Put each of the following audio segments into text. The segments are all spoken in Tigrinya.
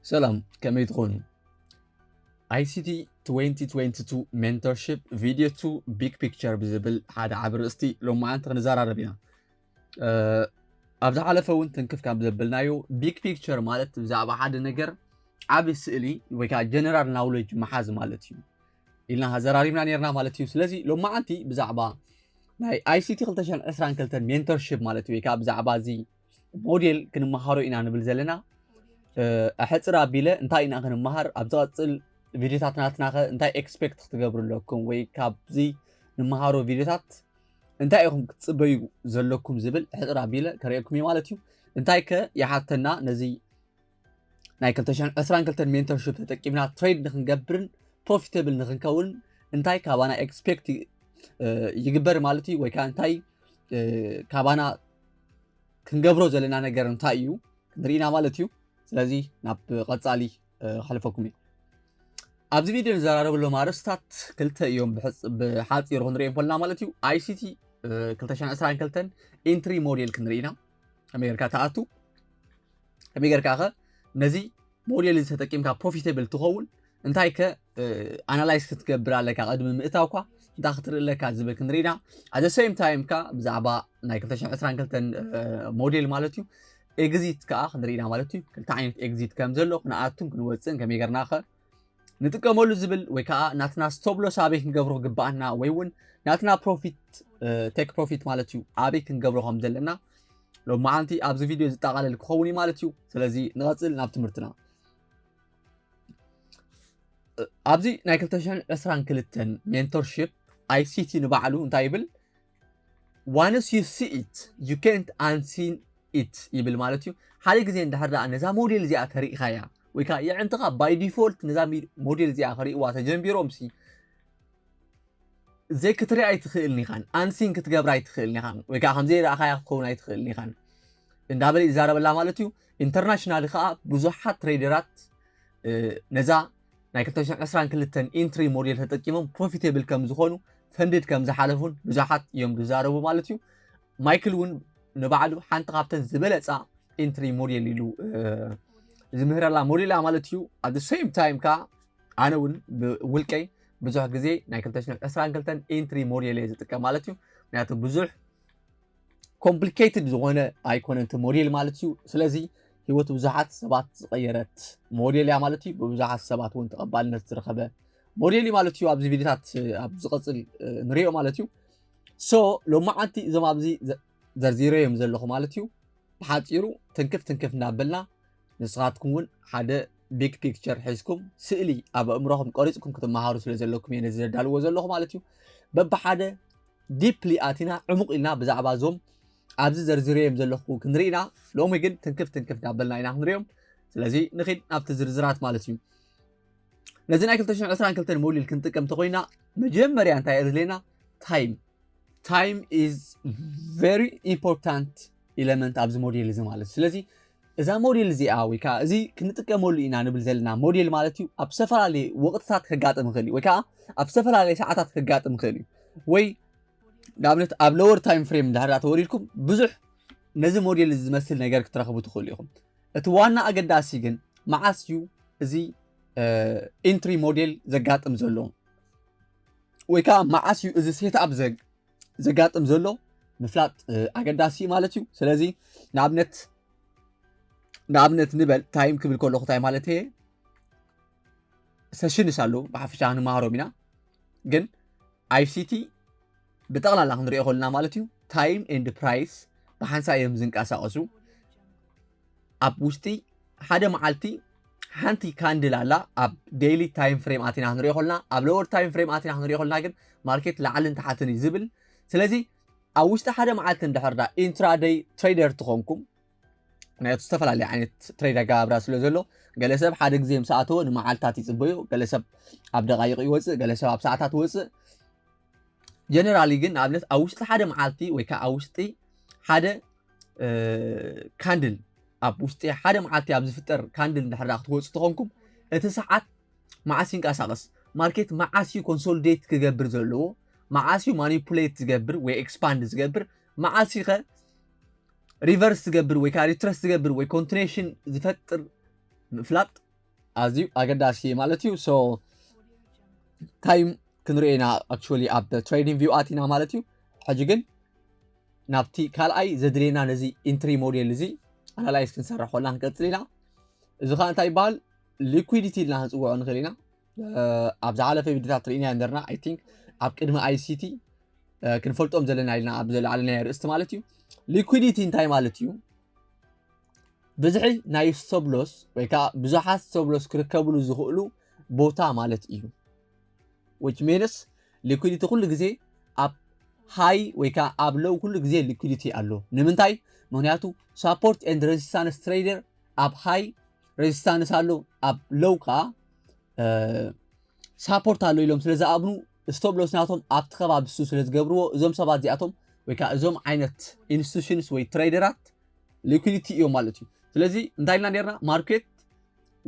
ሰላም፣ ከመይ ትኾኑ? I C T twenty twenty-two Mentorship Video two Big Picture ብዝብል ሓደ ዓቢ ርእስቲ ሎማዓንቲ ክንዘራረብ ኢና። ኣብ ዝሓለፈ እውን ትንክፍ ካብ ዘበልናዮ፣ ቢግ ፒክቸር ማለት ብዛዕባ ሓደ ነገር ዓቢ ስእሊ ወይ ከዓ ጀነራል ናውሌጅ ምሓዝ ማለት እዩ ኢልና ዘራሪብና ነርና ማለት እዩ። ስለዚ ሎማዓንቲ ብዛዕባ ናይ I C T ክልተ ሽሕን ዕስራን ክልተን ሜንቶርሺፕ ማለት እዩ ወይ ከዓ ብዛዕባ እዚ ሞዴል ክንመሃሮ ኢና ንብል ዘለና። ኣሕፅር ኣቢለ እንታይ ኢና ክንመሃር፣ ኣብ ዝቐፅል ቪዲዮታት ናትናኸ እንታይ ኤክስፔክት ክትገብሩ ኣለኩም ወይ ካብዚ ንመሃሮ ቪዲዮታት እንታይ ኢኹም ክትፅበዩ ዘለኩም ዝብል ሕፅር ኣቢለ ከርእየኩም እዩ ማለት እዩ። እንታይ ከ ይሓተና ነዚ ናይ ክልተ ሽሕን ዕስራን ክልተን ሜንቶርሺፕ ተጠቂምና ትሬድ ንክንገብርን ፕሮፊተብል ንክንከውን እንታይ ካባና ኤክስፔክት ይግበር ማለት እዩ ወይ ከዓ እንታይ ካባና ክንገብሮ ዘለና ነገር እንታይ እዩ ክንርኢና ማለት እዩ። ስለዚ ናብ ቀፃሊ ከሕልፈኩም እዩ። ኣብዚ ቪድዮ ንዘራረበሎም ኣርእስታት ክልተ እዮም ብሓፂሩ ክንሪኦም ከለና ማለት እዩ። I C T ክልተ ሽሕን ዕስራን ክልተን ኢንትሪ ሞዴል ክንርኢ ኢና። ከመይ ጌርካ ትኣቱ፣ ከመይ ጌርካ ከ ነዚ ሞዴል እዚ ተጠቂምካ ፕሮፊተብል ትኸውን እንታይ ከ ኣናላይዝ ክትገብር ኣለካ ቅድሚ ምእታውካ እንታይ ክትርኢ ኣለካ ዝብል ክንርኢና። At the same time ከ ብዛዕባ ናይ ክልተ ሽሕን ዕስራን ክልተን ሞዴል ማለት እዩ ኤግዚት ከኣ ክንርኢና ማለት እዩ። ክልተ ዓይነት ኤግዚት ከም ዘሎ ክንኣቱን ክንወፅእን ከመይ ጌርና ከ ንጥቀመሉ ዝብል ወይ ከዓ ናትና ስቶፕ ሎስ ኣበይ ክንገብሮ ግባኣና ወይ እውን ናትና ፕሮፊት ቴክ ፕሮፊት ማለት እዩ ኣበይ ክንገብሮ ከም ዘለና ሎማዓንቲ ኣብዚ ቪድዮ ዝጠቓለል ክኸውን እዩ ማለት እዩ። ስለዚ ንቐፅል ናብ ትምህርትና። ኣብዚ ናይ ክልተ ሽሕን ዕስራን ክልተን ሜንቶርሺፕ I C T ንባዕሉ እንታይ ይብል? Once you see it, you can't unseen it ይብል ማለት እዩ። ሓደ ግዜ እንድሕር ደኣ ነዛ ሞዴል እዚኣ ተሪእኻያ ወይ ከዓ የዕንትኻ ባይ ዲፎልት ነዛ ሚ- ሞዴል እዚኣ ክርእይዋ ተጀንቢሮምሲ ዘይክትሪኣ ኣይትኽእልን ኢኻን፣ ኣንሲን ክትገብራ ኣይትኽእልን ኢኻን ወይ ከዓ ከም ዘይረኣኻያ ክትኸውን ኣይትኽእልን ኢኻን እንዳበለ ይዛረበላ ማለት እዩ። ኢንተርናሽናሊ ከዓ ብዙሓት ትሬደራት ነዛ ናይ ክልተ ሽሕን ዕስራን ክልተን ኢንትሪ ሞዴል ተጠቂሞም ፕሮፊቴብል ከም ዝኾኑ ፈንድድ ከም ዝሓለፉን ብዙሓት እዮም ዝዛረቡ ማለት እዩ። ማይክል እውን ንባዕሉ ሓንቲ ካብተን ዝበለፃ ኢንትሪ ሞዴል ኢሉ ዝምህረላ ሞዴል እያ ማለት እዩ። ኣብ ሴም ታይም ከዓ ኣነ እውን ብውልቀይ ብዙሕ ግዜ ናይ ክልተ ሽሕን ዕስራን ክልተን ኢንትሪ ሞዴል እየ ዝጥቀም ማለት እዩ። ምክንያቱ ብዙሕ ኮምፕሊኬትድ ዝኾነ ኣይኮነን እቲ ሞዴል ማለት እዩ። ስለዚ ህይወት ብዙሓት ሰባት ዝቐየረት ሞዴል እያ ማለት እዩ። ብብዙሓት ሰባት እውን ተቐባልነት ዝረኸበ ሞዴል እዩ ማለት እዩ። ኣብዚ ቪዲዮታት ኣብ ዝቐፅል ንሪኦ ማለት እዩ። ሶ ሎማዓንቲ እዞም ኣብዚ ዘርዚረዮም ዘለኹ ማለት እዩ ብሓፂሩ ትንክፍ ትንክፍ እንዳበልና ንስኻትኩም እውን ሓደ ቢግ ፒክቸር ሒዝኩም ስእሊ ኣብ ኣእምሮኹም ቀሪፅኩም ክትመሃሩ ስለ ዘለኩም እየ ነዚ ዘዳልዎ ዘለኹ ማለት እዩ። በብሓደ ዲፕሊ ኣቲና ዕሙቕ ኢልና ብዛዕባ እዞም ኣብዚ ዘርዚረዮም ዘለኹ ክንርኢና ሎሚ ግን ትንክፍ ትንክፍ እንዳበልና ኢና ክንሪኦም። ስለዚ ንኺድ ናብቲ ዝርዝራት ማለት እዩ። ነዚ ናይ ክልተ ሽሕን ዕስራን ክልተን ሞዴል ክንጥቀም እንተኮይና መጀመርያ እንታይ የድልየና? ታይም። Time is very important element ኣብዚ ሞዴል እዚ ማለት እዩ። ስለዚ እዛ ሞዴል እዚኣ ወይ ከዓ እዚ ክንጥቀመሉ ኢና ንብል ዘለና ሞዴል ማለት እዩ ኣብ ዝተፈላለየ ወቅትታት ከጋጥም ይኽእል እዩ ወይ ከዓ ኣብ ዝተፈላለየ ሰዓታት ከጋጥም ይኽእል እዩ። ወይ ንኣብነት ኣብ ሎወር ታይም ፍሬም እንድሕር ተወሪድኩም ብዙሕ ነዚ ሞዴል እዚ ዝመስል ነገር ክትረኽቡ ትኽእሉ ኢኹም። እቲ ዋና ኣገዳሲ ግን መዓስ እዩ እዚ ኢንትሪ ሞዴል ዘጋጥም ዘሎ ወይ ከዓ መዓስ እዩ እዚ ሴትኣፕ ዘጋጥም ዘሎ ምፍላጥ ኣገዳሲ ማለት እዩ። ስለዚ ንኣብነት ንኣብነት ንበል ታይም ክብል ከለኹ እንታይ ማለት እየ? ሰሽንስ ኣለዉ ብሓፈሻ ክንመሃሮም ኢና። ግን I C T ብጠቕላላ ክንሪኦ ከለና ማለት እዩ ታይም ኤንድ ፕራይስ ብሓንሳእ እዮም ዝንቀሳቐሱ። ኣብ ውሽጢ ሓደ መዓልቲ ሓንቲ ካንድል ኣላ ኣብ ዴይሊ ታይም ፍሬም ኣቲና ክንሪኦ ከለና፣ ኣብ ሎወር ታይም ፍሬም ኣቲና ክንሪኦ ከለና ግን ማርኬት ላዕልን ታሕትን እዩ ዝብል። ስለዚ ኣብ ውሽጢ ሓደ መዓልቲ እንድሕር ዳ ኢንትራደይ ትሬደር ትኾንኩም፣ ምክንያቱ ዝተፈላለየ ዓይነት ትሬድ ኣገባብራ ስለ ዘሎ ገለ ሰብ ሓደ ግዜ ምስ ኣተወ ንመዓልታት ይፅበዮ፣ ገለ ሰብ ኣብ ደቃይቕ ይወፅእ፣ ገለ ሰብ ኣብ ሰዓታት ይወፅእ። ጀነራሊ ግን ንኣብነት ኣብ ውሽጢ ሓደ መዓልቲ ወይ ከዓ ኣብ ውሽጢ ሓደ ካንድል ኣብ ውሽጢ ሓደ መዓልቲ ኣብ ዝፍጠር ካንድል እንድሕር ክትወፁ ተኾንኩም እቲ ሰዓት መዓስ ይንቀሳቐስ፣ ማርኬት መዓስ እዩ ኮንሶሊዴት ክገብር ዘለዎ፣ መዓስ እዩ ማኒፑሌት ዝገብር ወይ ኤክስፓንድ ዝገብር፣ መዓስ እዩ ከ ሪቨርስ ዝገብር ወይ ከዓ ሪትረስ ዝገብር ወይ ኮንቲኔሽን ዝፈጥር ምፍላጥ ኣዝዩ ኣገዳሲ ማለት እዩ። So time ክንሪኦ ኢና actually ኣብ trading view ኣቲና ማለት እዩ። ሕጂ ግን ናብቲ ካልኣይ ዘድልየና ነዚ entry model እዚ analyze ክንሰርሕ ከለና ክንቀጽል ኢና። እዚ ከዓ እንታይ ይበሃል? Liquidity ኢልና ክንፅውዖ ንኽእል ኢና። ኣብ ዝሓለፈ ቪዲዮታት ርኢና ነርና። I think ኣብ ቅድሚ I C T ክንፈልጦም ዘለና ኢልና ኣብ ዘለዓለናዮ ርእስቲ ማለት እዩ። Liquidity እንታይ ማለት እዩ? ብዝሒ ናይ stop loss ወይ ከዓ ብዙሓት stop loss ክርከብሉ ዝኽእሉ ቦታ ማለት እዩ። Which means liquidity ኩሉ ግዜ ኣብ high ወይ ከዓ ኣብ low ኩሉ ግዜ liquidity ኣሎ። ንምንታይ? ምክንያቱ support and resistance trader ኣብ high resistance ኣሎ፣ ኣብ low ከዓ support ኣሎ ኢሎም ስለ ዝኣምኑ stop loss ናቶም ኣብቲ ከባቢ እሱ ስለ ዝገብርዎ እዞም ሰባት እዚኣቶም ወይ ከዓ እዞም ዓይነት institutions ወይ ትሬደራት liquidity እዮም ማለት እዩ። ስለዚ እንታይ ኢልና ነርና? ማርኬት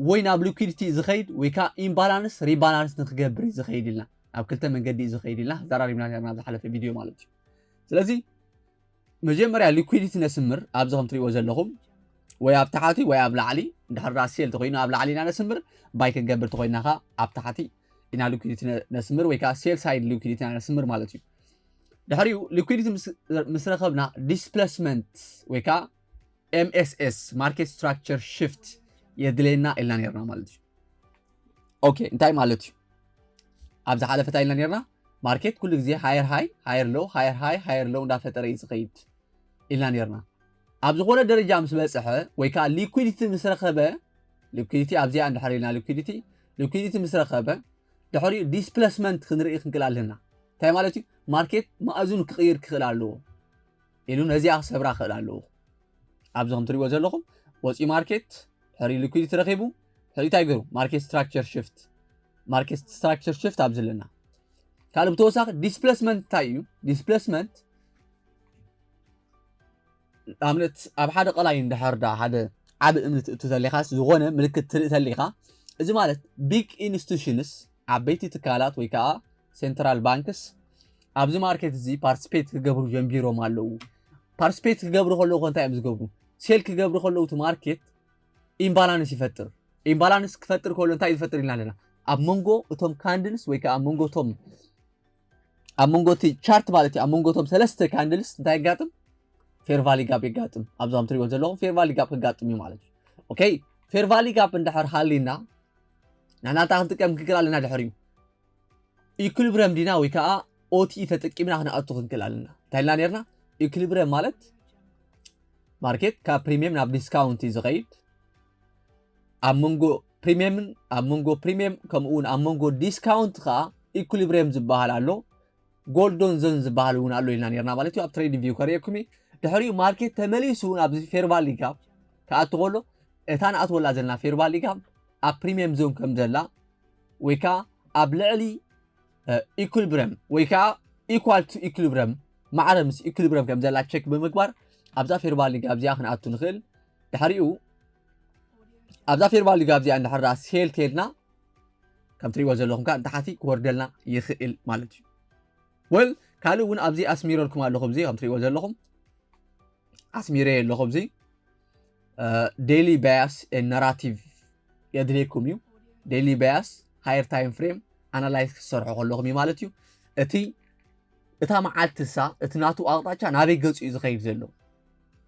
ወይ ናብ liquidity ዝኸይድ ወይ ከዓ imbalance rebalance ንክገብር እዩ ዝኸይድ ኢልና፣ ኣብ ክልተ መንገዲ እዩ ዝኸይድ ኢልና ዘራሪብና ነርና ኣብ ዝሓለፈ ቪድዮ ማለት እዩ። ስለዚ መጀመርያ liquidity ነስምር። ኣብዚ ከም ትሪእዎ ዘለኹም ወይ ኣብ ታሕቲ ወይ ኣብ ላዕሊ፣ እንድሕር ዳ sell ተኮይኑ ኣብ ላዕሊ ኢና ነስምር፣ buy ክንገብር ተኮይና ከዓ ኣብ ታሕቲ ኢና liquidity ነስምር ወይ ከዓ sell side liquidity ኢና ነስምር ማለት እዩ። ድሕሪኡ liquidity ምስ ረኸብና displacement ወይ ከዓ M S S market structure shift የድልየና ኢልና ነርና ማለት እዩ። Okay፣ እንታይ ማለት እዩ? ኣብ ዝሓለፈ እንታይ ኢልና ነርና? ማርኬት ኩሉ ግዜ higher high higher low higher high higher low እንዳፈጠረ እዩ ዝኸይድ ኢልና ነርና። ኣብ ዝኾነ ደረጃ ምስ በፅሐ ወይ ከዓ liquidity ምስ ረኸበ፣ liquidity ኣብዚኣ እንድሕር ኢልና liquidity liquidity ምስ ረኸበ ድሕሪኡ displacement ክንርኢ ክንክእል ኣለና። እንታይ ማለት እዩ? ማርኬት ማእዝኑ ክቕይር ክኽእል ኣለዎ ኢሉ ነዚኣ ክሰብራ ክኽእል ኣለዎ። ኣብዚ ከም ትሪእዎ ዘለኹም ወፂኡ ማርኬት ድሕሪ liquidity ረኺቡ ድሕሪ እንታይ ገይሩ? Market structure shift market structure shift ኣብዚ ኣለና። ካልእ ብተወሳኺ displacement እንታይ እዩ? Displacement ንኣብነት ኣብ ሓደ ቀላይ እንድሕር ዳ ሓደ ዓቢ እምኒ ትእቱ ተሊኻስ ዝኾነ ምልክት ትርኢ ተሊኻ፣ እዚ ማለት big institutions ዓበይቲ ትካላት ወይ ከዓ central banks ኣብዚ ማርኬት እዚ participate ክገብሩ ጀንቢሮም ኣለዉ። Participate ክገብሩ ከለዉ እንታይ እዮም ዝገብሩ? Sell ክገብሩ ከለዉ እቲ ማርኬት imbalance ይፈጥር። Imbalance ክፈጥር ከሎ እንታይ ዝፈጥር ኢልና ኣለና? ኣብ መንጎ እቶም candles ወይ ከዓ ኣብ መንጎ እቶም ኣብ መንጎ እቲ chart ማለት እዩ ኣብ መንጎ እቶም ሰለስተ candles እንታይ የጋጥም? Fair value gap የጋጥም። ኣብዞም ትሪእዎ ዘለኹም fair value gap ክጋጥም እዩ ማለት እዩ። Okay፣ fair value gap እንድሕር ሃሊና ንሕና እንታይ ክንጥቀም ክንክእል ኣለና? ድሕሪኡ equilibrium ዲና ወይ ከዓ O T E ተጠቂምና ክንኣቱ ክንክእል ኣለና። እንታይ ኢልና ነርና? Equilibrium ማለት ማርኬት ካብ premium ናብ discount እዩ ዝኸይድ። ኣብ መንጎ premium ን ኣብ መንጎ premium ከምኡ እውን ኣብ መንጎ discount ከዓ equilibrium ዝበሃል ኣሎ። Golden zone ዝበሃል እውን ኣሎ ኢልና ነርና ማለት እዩ። ኣብ trading view ከርእየኩም እዩ። ድሕሪኡ ማርኬት ተመሊሱ እውን ኣብዚ fair value gap ክኣቱ ከሎ እታ ንኣትወላ ዘለና fair value gap ኣብ premium zone ከም ዘላ ወይ ከዓ ኣብ ልዕሊ equilibrium ወይ ከዓ equal to equilibrium ማዕረ ምስ equilibrium ከም ዘላ check ብምግባር ኣብዛ fair value gap እዚኣ ክንኣቱ ንኽእል። ድሕሪኡ ኣብዛ fair value gap እዚኣ እንድሕር sell ተልና ከም ትሪእዎ ዘለኹም ከዓ ንታሕቲ ክወርደልና ይኽእል ማለት እዩ። Well ካልእ እውን ኣብዚ ኣስሚረልኩም ኣለኹ። እዚ ከም ትሪእዎ ዘለኹም ኣስሚረ ኣለኹ። እዚ daily bias narrative የድልየኩም እዩ። Daily bias higher time frame analyze ክትሰርሑ ከለኹም እዩ ማለት እዩ። እቲ እታ መዓልቲ እሳ እቲ ናቱ ኣቕጣጫ ናበይ ገጹ እዩ ዝኸይድ ዘሎ?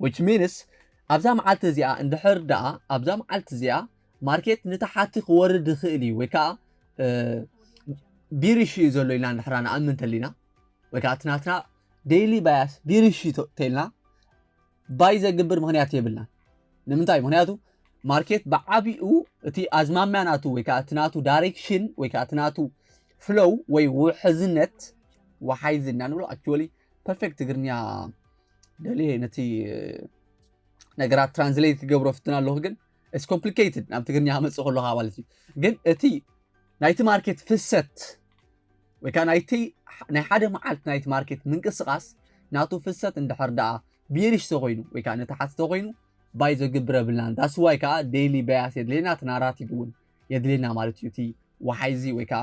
Which means ኣብዛ መዓልቲ እዚኣ እንድሕር ደኣ ኣብዛ መዓልቲ እዚኣ ማርኬት ንታሓቲ ክወርድ ይኽእል እዩ ወይ ከዓ bearish እዩ ዘሎ ኢልና እንድሕራ ንኣምን እንተሊና ወይ ከዓ እቲ ናትና daily bias bearish እዩ ተልና buy ዘግብር ምኽንያት የብልናን። ንምንታይ? ምኽንያቱ ማርኬት ብዓቢኡ እቲ ኣዝማሚያ ናቱ ወይ ከዓ እቲ ናቱ direction ወይ ከዓ እቲ ናቱ flow ወይ ውሕዝነት ወሓይዚ እና ንብሎ actually perfect ትግርኛ ደልየ ነቲ ነገራት translate ክገብሮ ፍትን ኣለኹ ግን it's complicated ናብ ትግርኛ ክመፅእ ከለኻ ማለት እዩ። ግን እቲ ናይቲ ማርኬት ፍሰት ወይ ከዓ ናይቲ ናይ ሓደ መዓልቲ ናይቲ ማርኬት ምንቅስቃስ ናቱ ፍሰት እንድሕር ደኣ bearish ተኮይኑ ወይ ከዓ ንታሕቲ ተኮይኑ buy ዘግብር የብልናን። That's why ከዓ daily bias የድልየና፣ እቲ narrative እውን የድልየና ማለት እዩ። እቲ ወሓይዚ ወይ ከዓ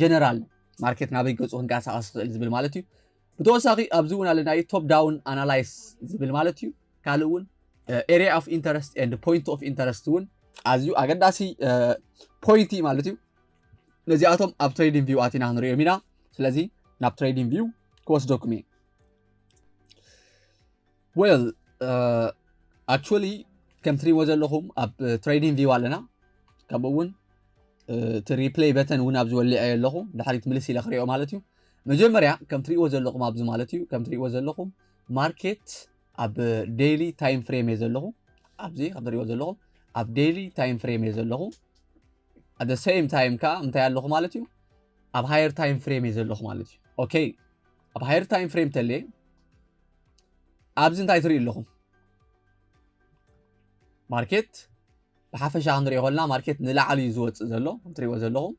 general ማርኬት ናበይ ገፁ ክንቀሳቀስ ይኽእል ዝብል ማለት እዩ። ብተወሳኺ ኣብዚ እውን ኣለና top down analysis ዝብል ማለት እዩ። ካልእ እውን area of interest and point of interest እውን ኣዝዩ ኣገዳሲ ፖይንት ማለት እዩ። ነዚኣቶም ኣብ ትሬዲንግ ቪው ኣቲና ክንሪኦም ኢና። ስለዚ ናብ ትሬዲንግ ቪው ክወስደኩም እየ። Well, actually ከም ትሪእዎ ዘለኹም ኣብ ትሬዲንግ ቪው ኣለና። ከምኡ እውን እቲ ሪፕሌይ በተን እውን ኣብዚ ወሊዐ ኣለኹ። ድሕሪት ምልስ ኢለ ክሪኦ ማለት እዩ። መጀመርያ ከም ትሪእዎ ዘለኹም ኣብዚ ማለት እዩ፣ ከም ትሪእዎ ዘለኹም ማርኬት ኣብ ዴይሊ ታይም ፍሬም እየ ዘለኹ። ኣብዚ ከም ትሪእዎ ዘለኹም ኣብ ዴይሊ ታይም ፍሬም እየ ዘለኹ። At the same time ከዓ እንታይ ኣለኹ ማለት እዩ፣ ኣብ ሃየር ታይም ፍሬም እየ ዘለኹ ማለት እዩ። ኦኬ፣ ኣብ ሃየር ታይም ፍሬም ተልየ ኣብዚ እንታይ ትሪኢ ኣለኹም? ማርኬት ብሓፈሻ ክንሪኦ ከለና ማርኬት ንላዕሊ እዩ ዝወፅእ ዘሎ። ከም ትሪእዎ ዘለኹም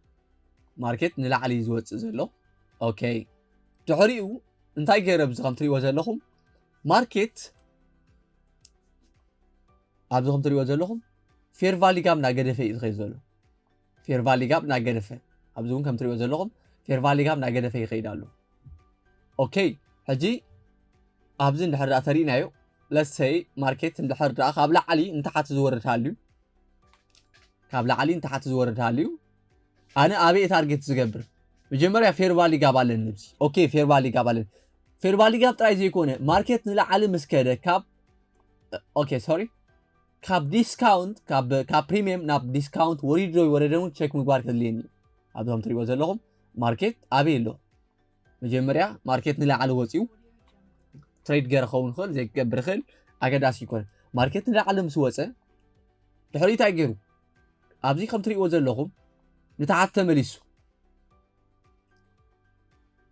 ማርኬት ንላዕሊ እዩ ዝወፅእ ዘሎ። ኦኬ፣ ድሕሪኡ እንታይ ገይረ ኣብዚ ከም ትሪእዎ ዘለኹም ማርኬት ኣብዚ ከም ትሪእዎ ዘለኹም ፌር ቫሊ ጋፕ እናገደፈ እዩ ዝኸይድ ዘሎ። ፌር ቫሊ ጋፕ እናገደፈ፣ ኣብዚ እውን ከም ትሪእዎ ዘለኹም ፌር ቫሊ ጋፕ እናገደፈ ይኸይድ ኣሎ። ኦኬ፣ ሕጂ ኣብዚ እንድሕር ደኣ ተሪእናዮ፣ let's say ማርኬት እንድሕር ደኣ ካብ ላዕሊ ንታሕቲ ዝወርድ ሃልዩ፣ ካብ ላዕሊ ንታሕቲ ዝወርድ ሃልዩ፣ ኣነ ኣበይ ታርጌት ዝገብር? መጀመርያ ፌር ቫሊ ጋፕ ኣለኒ ኣብዚ። ኦኬ፣ ፌር ቫሊ ጋፕ ኣለኒ። ፌር ቫሊ ጋፕ ጥራይ ዘይኮነ ማርኬት ንላዕሊ ምስ ከደ ካብ ኦኬ፣ ሶሪ፣ ካብ ዲስካውንት ካብ ካብ ፕሪሚየም ናብ ዲስካውንት ወሪዱ ዶ ይወረደ እውን ቸክ ምግባር ከድልየኒ እዩ። ኣብዞም ትሪእዎ ዘለኹም ማርኬት ኣበይ ኣሎ? መጀመርያ ማርኬት ንላዕሊ ወፂኡ ትሬድ ገይረ ክኸውን ይኽእል፣ ዘይክገብር ይኽእል፣ ኣገዳሲ ይኮነ። ማርኬት ንላዕሊ ምስ ወፀ ድሕሪ እንታይ ገይሩ? ኣብዚ ከም ትሪእዎ ዘለኹም ንታሕቲ ተመሊሱ።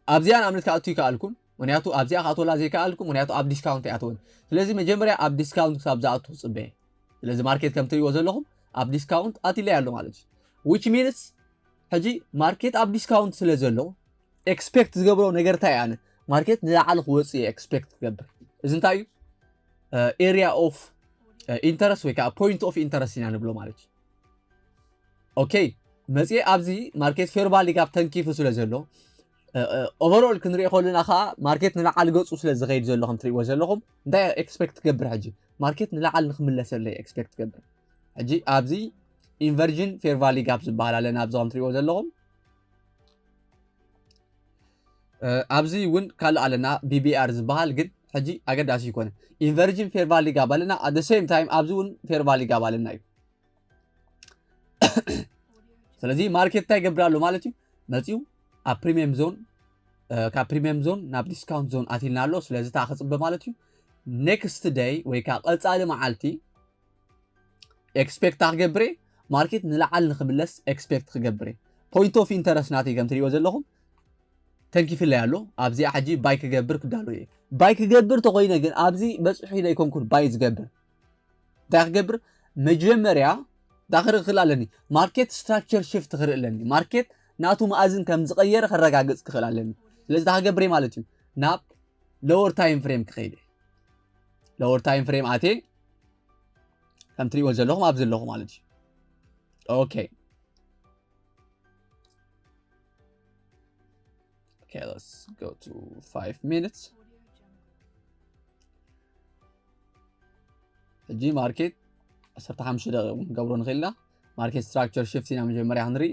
ኣብዚኣ ንኣብነት ክኣቱ ይከኣልኩን፣ ምክንያቱ ኣብዚኣ ክኣትወላ ዘይከኣልኩ ምክንያቱ ኣብ ዲስካውንት ኣይኣተወን። ስለዚ መጀመርያ ኣብ ዲስካውንት ክሳብ ዝኣቱ ክፅበየ። ስለዚ ማርኬት ከም ትሪእዎ ዘለኹም ኣብ ዲስካውንት ኣትለይ ኣሎ ማለት እዩ። Which means ሕጂ ማርኬት ኣብ ዲስካውንት ስለ ዘሎ ኤክስፔክት ዝገብሮ ነገር እንታይ ኣነ ማርኬት ንላዕሊ ክወፅእ እየ ኤክስፔክት ክገብር። እዚ እንታይ እዩ? ኤሪያ ኦፍ ኢንተረስት ወይ ከዓ ፖይንት ኦፍ ኢንተረስት ኢና ንብሎ ማለት እዩ። ኦኬ፣ መፅየ ኣብዚ ማርኬት ፌር ቫሊ ጋፕ ተንኪፉ ስለ ዘሎ ኦቨርኦል ክንሪኦ ከለና ከዓ ማርኬት ንላዕሊ ገፁ ስለ ዝኸይድ ዘሎ ከም ትሪእዎ ዘለኹም እንታይ ኤክስፔክት ትገብር? ሕጂ ማርኬት ንላዕሊ ንክምለሰለይ ኤክስፔክት ትገብር። ሕጂ ኣብዚ ኢንቨርጅን ፌር ቫሊ ጋፕ ዝበሃል ኣለና ኣብዚ ከም ትሪእዎ ዘለኹም። ኣብዚ እውን ካልእ ኣለና ቢቢኣር ዝበሃል ግን ሕጂ ኣገዳሲ ይኮነ። ኢንቨርጅን ፌር ቫሊ ጋፕ ኣለና፣ at the same time ኣብዚ እውን ፌር ቫሊ ጋፕ ኣለና እዩ። ስለዚ ማርኬት እንታይ ይገብር ኣሎ ማለት እዩ? መፂኡ ኣብ ፕሪሚየም ዞን፣ ካብ ፕሪሚየም ዞን ናብ ዲስካውንት ዞን ኣትልና ኣሎ። ስለዚ እታ ክፅበ ማለት እዩ ኔክስት ደይ ወይ ከዓ ቀፃሊ መዓልቲ ኤክስፔክት ክገብር እየ። ማርኬት ንላዕሊ ንክምለስ ኤክስፔክት ክገብር እየ። ፖይንት ኦፍ ኢንተረስት ናተይ ከም ትሪእዎ ዘለኹም ተንኪፍለይ ኣሎ። ኣብዚኣ ሕጂ ባይ ክገብር ክዳሎ እየ። ባይ ክገብር ተኮይነ ግን ኣብዚ በፅሑ ኢለ ኣይኮንኩን ባይ ዝገብር። እንታይ ክገብር? መጀመርያ እንታይ ክርኢ ክኽእል ኣለኒ? ማርኬት ስትራክቸር ሽፍት ክርኢ ኣለኒ። ማርኬት ናቱ መኣዝን ከም ዝቐየረ ከረጋግፅ ክኽእል ኣለኒ። ስለዚ እንታይ ክገብር እየ ማለት እዩ? ናብ ሎወር ታይም ፍሬም ክኸይድ እየ። ሎወር ታይም ፍሬም ኣትየ ከም ትሪእዎ ዘለኹም ኣብዚ ኣለኹ ማለት እዩ። ኦኬ። Okay, let's go to five minutes. ሕጂ ማርኬት ዓሰርተ ሓሙሽተ ደቂቕ እውን ክንገብሮ ንኽእል ኢና። ማርኬት ስትራክቸር ሽፍት ኢና መጀመርያ ክንርኢ።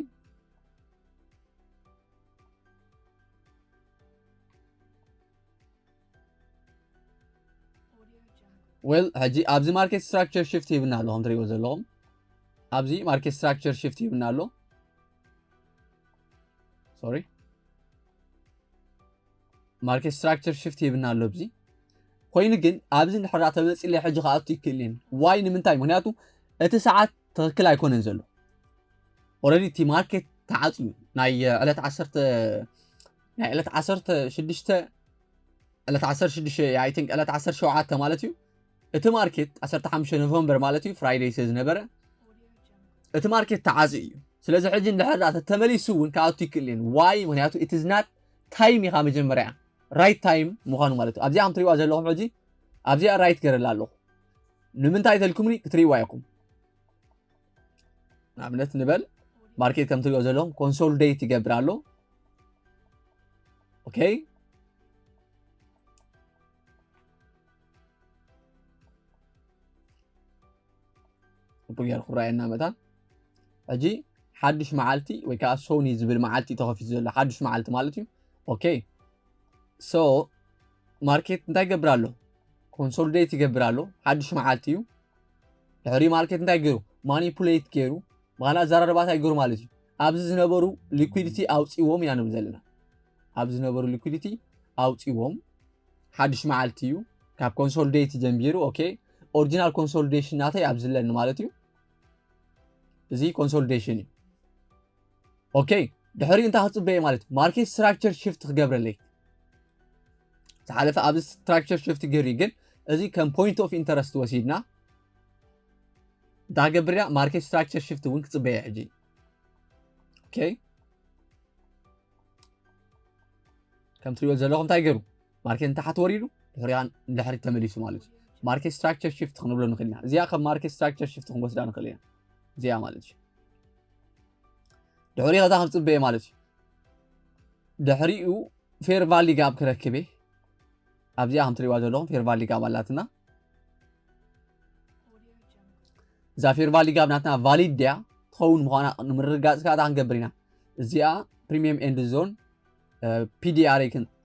ዌል፣ ሕጂ ኣብዚ ማርኬት ስትራክቸር ሽፍት ሂብና ኣሎ፣ ከም ትሪእዎ ዘለኹም ኣብዚ ማርኬት ስትራክቸር ሽፍት ሂብና ኣሎ። ሶሪ፣ ማርኬት ስትራክቸር ሽፍት ሂብና ኣሎ ኣብዚ። ኮይኑ ግን ኣብዚ እንድሕር ተመፂለ ሕጂ ክኣቱ ይክእል እየን። ዋይ ንምንታይ? ምክንያቱ እቲ ሰዓት ትኽክል ኣይኮነን ዘሎ። ኦረዲ እቲ ማርኬት ተዓፅዩ ናይ ዕለት ዓሰርተ ናይ ዕለት ዓሰርተ ሽዱሽተ ዕለት ዓሰርተ ሽዱሽተ I think ዕለት ዓሰርተ ሸውዓተ ማለት እዩ። እቲ ማርኬት ዓሰርተ ሓሙሽተ ኖቨምበር ማለት እዩ ፍራይደይ ስለ ዝነበረ እቲ ማርኬት ተዓፅዩ እዩ። ስለዚ ሕጂ እንድሕር ዳኣ ተመሊሱ እውን ክኣቱ ይክእል እየን። ዋይ? ምክንያቱ it is not time ኢኻ መጀመርያ ራይት ታይም ምዃኑ ማለት እዩ። ኣብዚኣ ከም ትሪእዋ ዘለኹም ሕጂ ኣብዚኣ ራይት ገረላ ኣለኹ። ንምንታይ ተልኩምኒ ክትሪእዋ ኢኹም። ንኣብነት ንበል ማርኬት ከም ትሪእዎ ዘለኹም ኮንሶሊዴት ይገብር ኣሎ። ኦኬ፣ ጌርኩም ራእየና መታን። ሕጂ ሓድሽ መዓልቲ ወይ ከዓ ሶኒ ዝብል መዓልቲ ተኸፊቱ ዘሎ ሓድሽ መዓልቲ ማለት እዩ። ኦኬ፣ ሶ ማርኬት እንታይ ይገብር ኣሎ? ኮንሶሊዴት ይገብር ኣሎ። ሓድሽ መዓልቲ እዩ። ድሕሪ ማርኬት እንታይ ገይሩ? ማኒፑሌት ገይሩ፣ ብኻልእ ኣዘራርባ እንታይ ገይሩ ማለት እዩ? ኣብዚ ዝነበሩ ሊኩዲቲ ኣውፅዎም ኢና ንብል ዘለና። ኣብዚ ዝነበሩ ሊኩዲቲ ኣውፅዎም። ሓድሽ መዓልቲ እዩ። ካብ ኮንሶሊዴት ጀምቢሩ። ኦኬ፣ ኦሪጂናል ኮንሶሊዴሽን ናተይ ኣብዚ ኣለኒ ማለት እዩ። እዚ ኮንሶሊዴሽን እዩ። ኦኬ፣ ድሕሪኡ እንታይ ክፅበየ ማለት እዩ? ማርኬት ስትራክቸር ሽፍት ክገብረለይ። ዝሓለፈ ኣብዚ ስትራክቸር ሽፍት ገይሩ እዩ፣ ግን እዚ ከም ፖይንት ኦፍ ኢንተረስት ወሲድና እንታይ ገብር ኢና? ማርኬት ስትራክቸር ሽፍት እውን ክፅበየ ሕጂ። ኦኬ፣ ከም ትሪኦ ዘለኹም እንታይ ገይሩ? ማርኬት ንታሕቲ ወሪዱ፣ ድሕሪኣ ንድሕሪት ተመሊሱ ማለት እዩ። ማርኬት ስትራክቸር ሽፍት ክንብሎ ንኽእል ኢና። እዚኣ ከም ማርኬት ስትራክቸር ሽፍት ክንወስዳ ንኽእል ኢና። እዚኣ ማለት እዩ። ድሕሪኡ ከዛ ከም ፅበየ ማለት እዩ። ድሕሪኡ ፌር ቫሊ ጋብ ክረክብ እየ። ኣብዚኣ ከም ትሪእዋ ዘለኹም ፌር ቫሊ ጋብ ኣላትና። እዛ ፌር ቫሊ ጋብ ናትና ቫሊድ ድያ ትኸውን ምዃና ንምርግጋፅ ከዓ እንታይ ክንገብር ኢና? እዚኣ ፕሪሚየም ኤንድ ዞን ፒዲኣር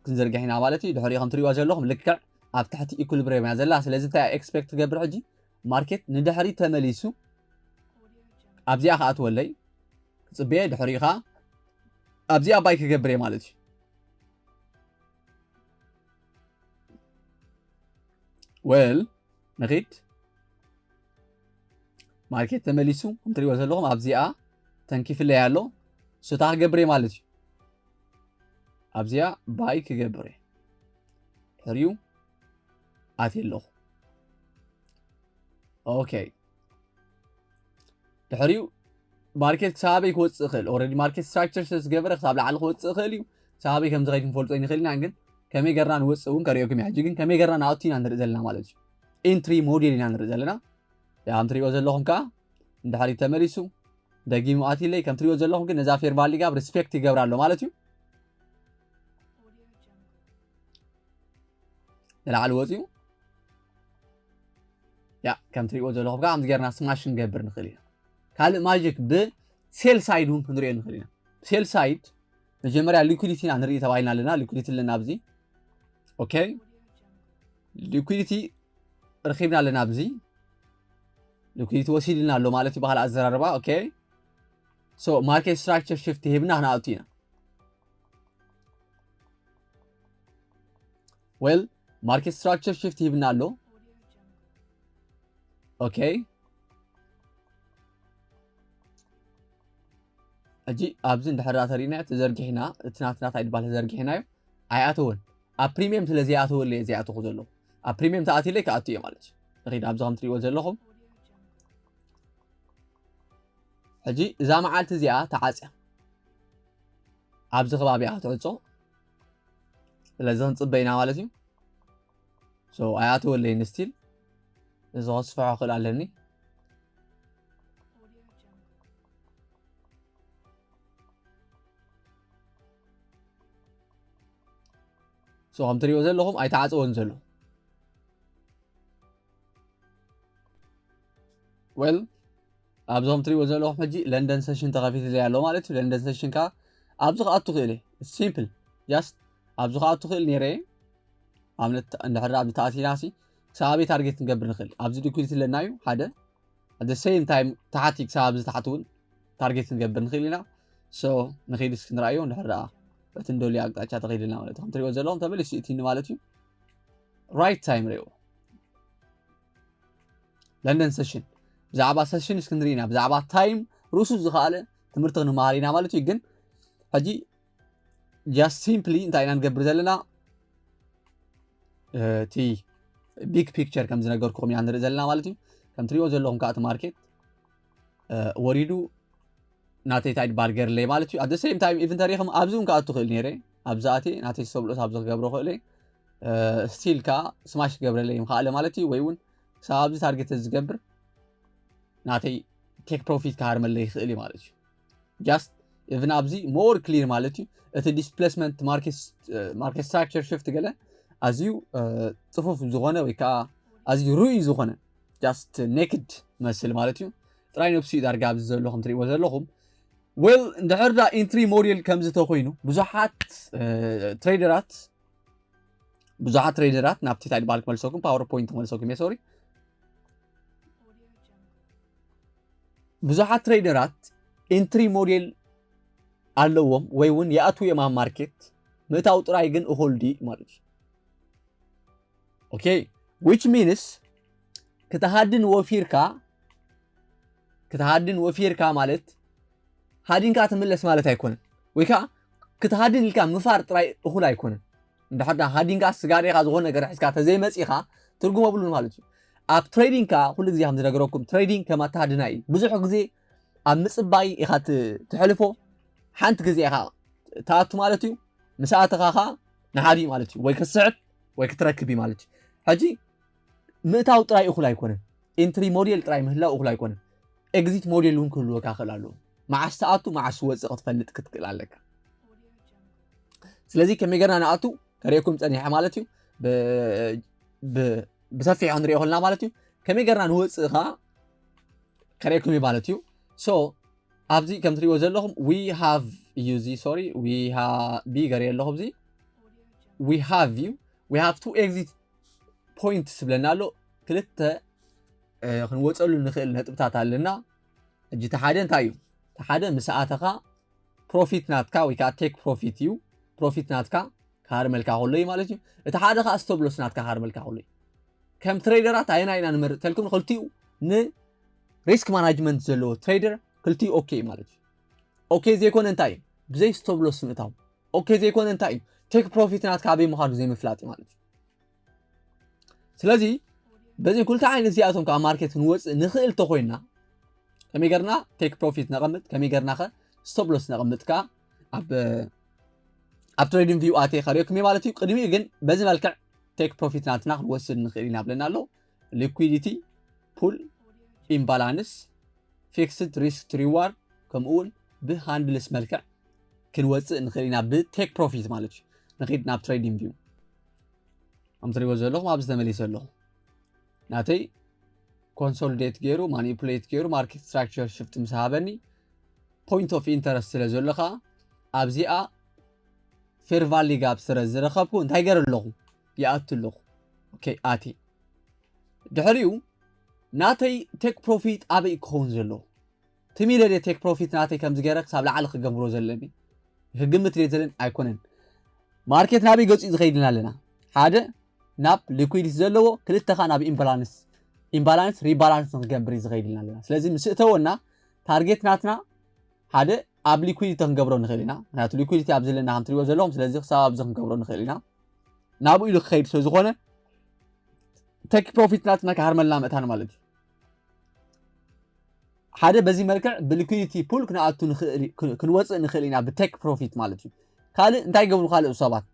ክንዘርግሕ ኢና ማለት እዩ። ድሕሪኡ ከም ትሪእዋ ዘለኹም ልክዕ ኣብ ትሕቲ ኢኩሊብሪየም እያ ዘላ። ስለዚ እንታይ ኤክስፔክት ትገብር ሕጂ? ማርኬት ንድሕሪ ተመሊሱ ኣብዚኣ ክኣትወለይ ክፅበየ፣ ድሕሪኡ ከዓ ኣብዚኣ ባይ ክገብር እየ ማለት እዩ። ወል ንኺድ። ማርኬት ተመሊሱ ከም ትሪእዎ ዘለኹም ኣብዚኣ ተንኪፍለይ ኣሎ። ሶ እንታይ ክገብር እየ ማለት እዩ? ኣብዚኣ ባይ ክገብር እየ። ድሕሪኡ ኣትየ ኣለኹ። ኦኬ፣ ድሕሪኡ ማርኬት ክሳበይ ክወፅእ ይኽእል። ኦልሬዲ ማርኬት ስትራክቸር ስለ ዝገበረ ክሳብ ላዕሊ ክወፅእ ይኽእል እዩ። ክሳበይ ከም ዝኸይድ ክንፈልጦ ይንኽእል ኢና። ግን ከመይ ገርና ንወፅእ እውን ከርእየኩም እየ። ሕጂ ግን ከመይ ገርና ንኣቱ ኢና ንርኢ ዘለና ማለት እዩ። ኢንትሪ ሞዴል ኢና ንርኢ ዘለና። ያ ከም ትሪእዎ ዘለኹም ከዓ ንድሕሪት ተመሊሱ ደጊሙ ኣትይለይ። ከም ትሪእዎ ዘለኹም ግን ነዛ ፌር ቫሊ ጋብ ሪስፔክት ይገብር ኣሎ ማለት እዩ። ንላዕሊ ወፂኡ። ያ ከም ትሪእዎ ዘለኹም ከዓ ከምዚ ጌርና ስማሽ ክንገብር ንኽእል ኢና። ካልእ ማጂክ ብሴል ሳይድ እውን ክንሪኦ ንኽእል ኢና። ብሴል ሳይድ መጀመርያ ሊኩዲቲ ኢና ንርኢ ተባሂልና ኣለና። ሊኩዲቲ ኣለና ኣብዚ። ኦኬ፣ ሊኩዲቲ ረኺብና ኣለና ኣብዚ። ሊኩዲቲ ወሲድልና ኣሎ ማለት እዩ ብኻልእ ኣዘራርባ። ኦኬ፣ ሶ ማርኬት ስትራክቸር ሽፍት ሂብና ክንኣቱ ኢና። ዌል፣ ማርኬት ስትራክቸር ሽፍት ሂብና ኣሎ። ኦኬ፣ ሕጂ ኣብዚ እንድሕር ተሪእና ተዘርጊሕና፣ እቲ ናትና እንታይ ድባል ተዘርጊሕናዮ ኣይኣተወን። ኣብ ፕሪሚየም ስለ ዘይኣተወለ እየ ዘይኣተኹ ዘለኹ። ኣብ ፕሪሚየም ተኣትዩለይ ክኣቱ እየ ማለት እዩ። ንኺድ ኣብዚ ከም ትሪእዎ ዘለኹም። ሕጂ እዛ መዓልቲ እዚኣ ተዓፅያ። ኣብዚ ከባቢ እያ ክትዕፆ። ስለዚ ክንፅበ ኢና ማለት እዩ። ሶ ኣይኣተወለይን ስቲል። እዚ ከስፍሖ ክእል ኣለኒ። ሶ ከም ትሪእዎ ዘለኹም ኣይተዓፀወን ዘሎ። ዌል፣ ኣብዚ ከም ትሪእዎ ዘለኹም ሕጂ ለንደን ሰሽን ተኸፊትለይ ኣሎ ማለት እዩ። ለንደን ሰሽን ከዓ ኣብዚ ክኣቱ ክእል እየ። ሲምፕል፣ ጃስት ኣብዚ ክኣቱ ክእል ነይረ እየ። ኣብነት እንድሕር ኣብዚ ተኣቲና ሲ ክሳብ ኣበይ ታርጌት ክንገብር ንኽእል? ኣብዚ ሊኩዲቲ ኣለና እዩ ሓደ። ኣት ሴም ታይም ተሓቲ ክሳብ ኣብዚ ተሓቲ እውን ታርጌት ክንገብር ንኽእል ኢና። ሶ ንኸይድ እስኪ ንርኣዮ እንድሕር ደኣ በቲ እንደልዮ ኣቅጣጫ ተኸይድልና ማለት እዩ። ከም ትሪእዎ ዘለኹም ተመሊሱ እቲኒ ማለት እዩ። ራይት ታይም ርእዮ። ለንደን ሰሽን ብዛዕባ ሰሽን እስኪ ንርኢ ኢና። ብዛዕባ ታይም ርሱስ ዝኸኣለ ትምህርቲ ክንመሃር ኢና ማለት እዩ። ግን ሕጂ ጃስት ሲምፕሊ እንታይ ኢና ንገብር ዘለና? እቲ ቢግ ፒክቸር ከም ዝነገርኩኹም ኢና ንርኢ ዘለና ማለት እዩ። ከም ትሪእዎ ዘለኹም ከዓ እቲ ማርኬት ወሪዱ ናተይ ታይድ ባር ገይርለይ ማለት እዩ። ኣት ሴም ታይም ኢቭን ተሪኽም ኣብዚ እውን ክኣቱ ክእል ነይረ። ኣብዚ ኣትየ ናተይ ሰብሎስ ኣብዚ ክገብሮ ክእል እየ። ስቲል ከዓ ስማሽ ክገብረለይ ይኽኣለ ማለት እዩ። ወይ እውን ክሳብ ኣብዚ ታርጌት ዝገብር ናተይ ቴክ ፕሮፊት ክሃርመለይ ይኽእል እዩ ማለት እዩ። ጃስት ኢቭን ኣብዚ ሞር ክሊር ማለት እዩ። እቲ ዲስፕሌስመንት ማርኬት ስትራክቸር ሽፍት ገለ ኣዝዩ ፅፉፍ ዝኾነ ወይ ከዓ ኣዝዩ ርኡይ ዝኾነ ጃስት ኔክድ መስል ማለት እዩ። ጥራይ ነብሱ እዩ ዳርጋ ኣብዚ ዘሎ ከም ትሪእዎ ዘለኹም። ዌል እንድሕር ዳ ኢንትሪ ሞዴል ከምዚ ተኮይኑ ብዙሓት ትሬደራት ብዙሓት ትሬደራት ናብቲ እንታይ ድባል ክመልሰኩም ፓወርፖይንት ክመልሰኩም እየ ሶሪ። ብዙሓት ትሬደራት ኢንትሪ ሞዴል ኣለዎም ወይ እውን ይኣትዉ እዮም ኣብ ማርኬት። ምእታው ጥራይ ግን እኹል ድዩ ማለት እዩ። ኦኬ which means ክትሃድን ወፊርካ ክትሃድን ወፊርካ ማለት ሃዲንካ ትምለስ ማለት ኣይኮነን። ወይ ከዓ ክትሃድን ኢልካ ምፋር ጥራይ እኹል ኣይኮነን። እንድሕር ዳ ሃዲንካ ስጋዴኻ ዝኾነ ነገር ሒዝካ ተዘይመፂኻ ትርጉም የብሉን ማለት እዩ። ኣብ ትሬዲንግ ከዓ ኩሉ ግዜ ከም ዝነገረኩም ትሬዲንግ ከም ኣተሃድና እዩ። ብዙሕ ግዜ ኣብ ምፅባይ ኢኻ ት- ትሕልፎ። ሓንቲ ግዜ ኢኻ ትኣቱ ማለት እዩ። ምስ ኣተኻ ከዓ ንሓዲ ማለት እዩ። ወይ ክትስዕብ ወይ ክትረክብ እዩ ማለት እዩ። ሕጂ ምእታው ጥራይ እኹል ኣይኮነን። ኢንትሪ ሞዴል ጥራይ ምህላው እኹል ኣይኮነን። ኤግዚት ሞዴል እውን ክህልወካ ክእል ኣለዎ። መዓስ ትኣቱ መዓስ ወፅእ ክትፈልጥ ክትክእል ኣለካ። ስለዚ ከመይ ገርና ንኣቱ ከርእየኩም ፀኒሐ ማለት እዩ። ብ- ብ- ብሰፊሑ ክንሪኦ ከልና ማለት እዩ። ከመይ ገርና ንወፅእ ከዓ ከርእየኩም እዩ ማለት እዩ። ሶ ኣብዚ ከም ትሪእዎ ዘለኹም we have እዩ እዚ ሶሪ we have ገርየ ኣለኹ እዚ we have እዩ we have two exit point ስብለና ኣሎ። ክልተ እ፣ ክንወፀሉ ንኽእል ነጥብታት ኣለና። ሕጂ እቲ ሓደ እንታይ እዩ? እቲ ሓደ ምስ ኣተኻ ፕሮፊት ናትካ ወይ ከዓ ቴክ ፕሮፊት እዩ። ፕሮፊት ናትካ ክሃርመልካ ከሎ እዩ ማለት እዩ። እቲ ሓደ ከዓ ስቶፕ ሎስ ናትካ ክሃርመልካ ከሎ እዩ። ከም ትሬደራት ኣየና ኢና ንመርጥ ተልኩም ንክልቲኡ ንሪስክ ማናጅመንት ዘለዎ ትሬደር ክልቲኡ ኦኬ ማለት እዩ። ኦኬ ዘይኮነ እንታይ እዩ? ብዘይ ስቶፕ ሎስ ምእታው። ኦኬ ዘይኮነ እንታይ እዩ? ቴክ ፕሮፊት ናትካ ኣበይ ምዃኑ ዘይምፍላጥ እዩ ማለት እዩ። ስለዚ በዚ ክልተ ዓይነት እዚኣቶም ካብ ማርኬት ክንወፅእ ንኽእል ተኮይና ከመይ ገርና ቴክ ፕሮፊት ነቐምጥ ከመይ ገርና ከ ስቶፕ ሎስ ነቐምጥ ከ ኣብ ኣብ ትሬዲንግ ቪው ኣትየ ከርእየኩም እየ ማለት እዩ። ቅድሚኡ ግን በዚ መልክዕ ቴክ ፕሮፊት ናትና ክንወስድ ንኽእል ኢና ብለና ኣሎ። ሊኩዊዲቲ ፑል ኢምባላንስ ፊክስድ ሪስክ ሪዋርድ ከምኡ እውን ብሃንድልስ መልክዕ ክንወፅእ ንኽእል ኢና ብቴክ ፕሮፊት ማለት እዩ። ንኺድ ናብ ትሬዲንግ ቪው ከም ትሪእዎ ዘለኹም ኣብዚ ተመሊሰ ኣለኹ። ናተይ ኮንሶሊዴት ገይሩ ማኒፑሌት ገይሩ ማርኬት ስትራክቸር ሽፍት ምስ ሃበኒ ፖይንት ኦፍ ኢንተረስት ስለ ዘሎ ከዓ ኣብዚኣ ፌር ቫሊ ጋፕ ስለ ዝረኸብኩ እንታይ ገር ኣለኹ ይኣቱ ኣለኹ። ኦኬ ኣቲ ድሕሪኡ ናተይ ቴክ ፕሮፊት ኣበይ ክኸውን ዘለዎ ትሚለ ደ ቴክ ፕሮፊት ናተይ ከም ዝገረ ክሳብ ላዕሊ ክገብሮ ዘለኒ ክግምት ደ ዘለን ኣይኮነን። ማርኬት ናበይ ገፂኡ ዝኸይድና ኣለና ሓደ ናብ ሊኩዊዲቲ ዘለዎ ክልተኻ ናብ ኢምባላንስ ኢምባላንስ ሪባላንስ ንክገብር እዩ ዝኸይድልና ኣለና። ስለዚ ምስ እተወና ታርጌት ናትና ሓደ ኣብ ሊኩዊዲቲ ክንገብሮ ንኽእል ኢና። ምክንያቱ ሊኩዊዲቲ ኣብ ዘለና ከም ትሪእዎ ዘለኹም ስለዚ ክሳብ ኣብዚ ክንገብሮ ንኽእል ኢና። ናብኡ ኢሉ ክኸይድ ስለ ዝኾነ ቴክ ፕሮፊት ናትና ክሃርመልና ምእታን ማለት እዩ። ሓደ በዚ መልክዕ ብሊኩዊዲቲ ፑል ክንኣቱ ክንወፅእ ንኽእል ኢና ብቴክ ፕሮፊት ማለት እዩ። ካልእ እንታይ ገብሩ ካልእ ሰባት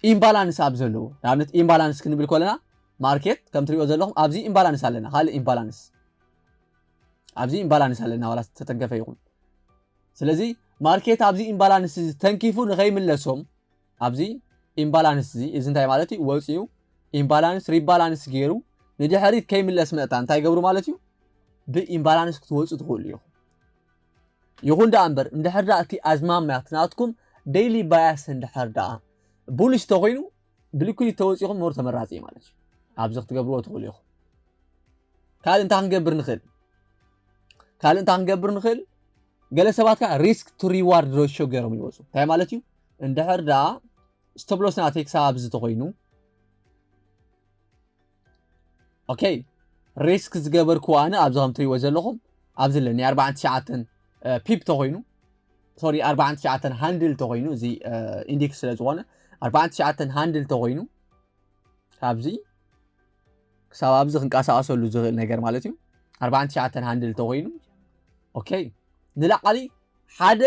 ኢምባላንስ ኣብ ዘለዎ ንኣብነት ኢምባላንስ ክንብል ከለና ማርኬት ከም ትሪኦ ዘለኹም ኣብዚ ኢምባላንስ ኣለና ካልእ ኢምባላንስ ኣብዚ ኢምባላንስ ኣለና ዋላ ተተንከፈ ይኹን። ስለዚ ማርኬት ኣብዚ ኢምባላንስ ተንኪፉ ንኸይምለሶም ኣብዚ ኢምባላንስ እዚ እዚ እንታይ ማለት እዩ ወፂኡ ኢምባላንስ ሪባላንስ ገይሩ ንድሕሪት ከይምለስ መእታ እንታይ ገብሩ ማለት እዩ። ብኢምባላንስ ክትወፁ ትኽእሉ ኢኹም። ይኹን ደኣ እምበር እንድሕር ደኣ እቲ ኣዝማምያ እቲ ናትኩም ዴይሊ ባያስ እንድሕር ደኣ ቡልሽ ተኮይኑ ብሊኩዊድ ተወፂኹም ሞር ተመራፂ እዩ ማለት እዩ። ኣብዚ ክትገብርዎ ትኽእሉ ኢኹም። ካልእ እንታይ ክንገብር ንኽእል? ካልእ እንታይ ክንገብር ንኽእል? ገለ ሰባት ከዓ ሪስክ ቱ ሪዋርድ ሬሽዮ ገይሮም ይወፁ። እንታይ ማለት እዩ? እንድሕር ደኣ ስቶፕ ሎስ ናተይ ክሳብ ኣብዚ ተኮይኑ ኦኬ ሪስክ ዝገበርክዎ ኣነ ኣብዚ ከም ትሪእዎ ዘለኹም ኣብዚ ኣለኒ ኣርባዓን ትሽዓተን ፒፕ ተኮይኑ ሶሪ ኣርባዓን ትሽዓተን ሃንድል ተኮይኑ እዚ ኢንዲክስ ስለ ዝኾነ ኣርባዓን ትሽዓተን ሃንድል ተኮይኑ ካብዚ ክሳብ ኣብዚ ክንቀሳቀሰሉ ዝኽእል ነገር ማለት እዩ። ኣርባዓን ትሽዓተን ሃንድል ተኮይኑ ኦኬ ንላዕሊ ሓደ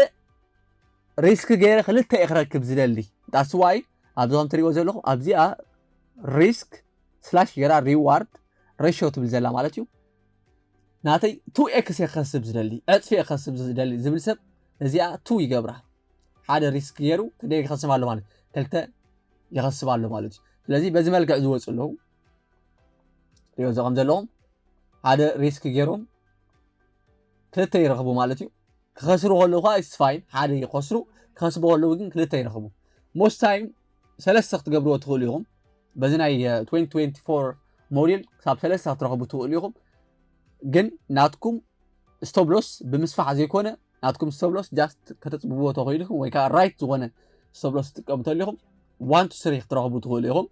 ሪስክ ገይረ ክልተ እየ ክረክብ ዝደሊ that's why ኣብዚ ከም ትሪእዎ ዘለኹም ኣብዚኣ ሪስክ ስላሽ ገይራ ሪዋርድ ሬሽዮ ትብል ዘላ ማለት እዩ። ናተይ ቱ ኤክስ እየ ክኸስብ ዝደሊ ዕፅፊ እየ ክኸስብ ዝደሊ ዝብል ሰብ እዚኣ ቱ ይገብራ። ሓደ ሪስክ ገይሩ ክንደይ ይኸስብ ኣሎ ማለት ክልተ ይኸስብ ኣሎ ማለት እዩ። ስለዚ በዚ መልክዕ ዝወፁ ኣለዉ ሪኦ ዘ ከም ዘለኹም ሓደ ሪስክ ገይሮም ክልተ ይረኽቡ ማለት እዩ። ክኸስሩ ከለዉ ከዓ it's fine፣ ሓደ ይኸስሩ፣ ክኸስቡ ከለዉ ግን ክልተ ይረኽቡ። Most time ሰለስተ ክትገብርዎ ትኽእሉ ኢኹም። በዚ ናይ twenty twenty-four ሞዴል ክሳብ ሰለስተ ክትረኽቡ ትኽእሉ ኢኹም። ግን ናትኩም stop loss ብምስፋሕ ዘይኮነ፣ ናትኩም stop loss just ከተፅብብዎ ተኽእሉ ኢኹም፣ ወይ ከዓ right ዝኾነ stop loss ትጥቀሙ ተሊኹም one to three ክትረኽቡ ትኽእሉ ኢኹም።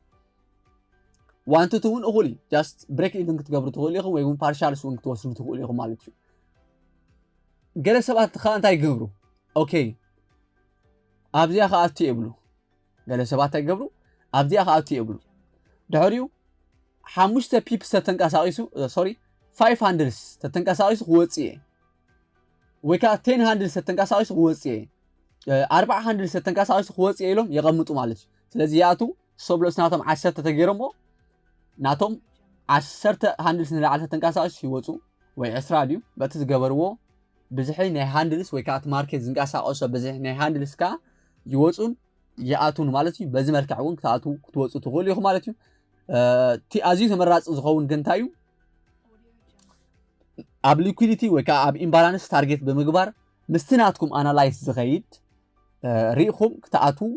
One to two እውን እኹል እዩ። Just break even ክትገብሩ ትኽእሉ ኢኹም፣ ወይ እውን partial swing ክትወስዱ ትኽእሉ ኢኹም ማለት እዩ። ገለ ሰባት ከዓ እንታይ ይገብሩ? ኦኬ፣ ኣብዚኣ ክኣቱ ይብሉ። ገለ ሰባት እንታይ ይገብሩ? ኣብዚኣ ክኣቱ ይብሉ። ድሕሪኡ ሓሙሽተ pips ተተንቀሳቒሱ፣ sorry፣ five handles ተተንቀሳቒሱ ክወፅእ እየ፣ ወይ ከዓ ten handles ተተንቀሳቒሱ ክወፅእ እየ፣ ኣርባዓ handles ተተንቀሳቒሱ ክወፅእ እየ ኢሎም የቐምጡ ማለት እዩ። ስለዚ ይኣቱ፣ stop loss ናቶም ዓሰርተ ተገይሮምዎ፣ ናቶም ዓሰርተ handles ንላዕሊ ተተንቀሳቒሱ ይወፁ፣ ወይ ዕስራ ድዩ፣ በቲ ዝገበርዎ ብዝሒ ናይ handles ወይ ከዓ እቲ ማርኬት ዝንቀሳቐሶ ብዝሒ ናይ handles ከዓ ይወፁን ይኣቱን ማለት እዩ። በዚ መልክዕ እውን ክትኣትዉ ክትወፁ ትኽእሉ ኢኹም ማለት እዩ። እቲ ኣዝዩ ተመራፂ ዝኸውን ግን እንታይ እዩ? ኣብ liquidity ወይ ከዓ ኣብ imbalance ታርጌት ብምግባር ምስቲ ናትኩም ኣናላይስ ዝኸይድ እ፣ ሪኢኹም ክትኣትዉ፣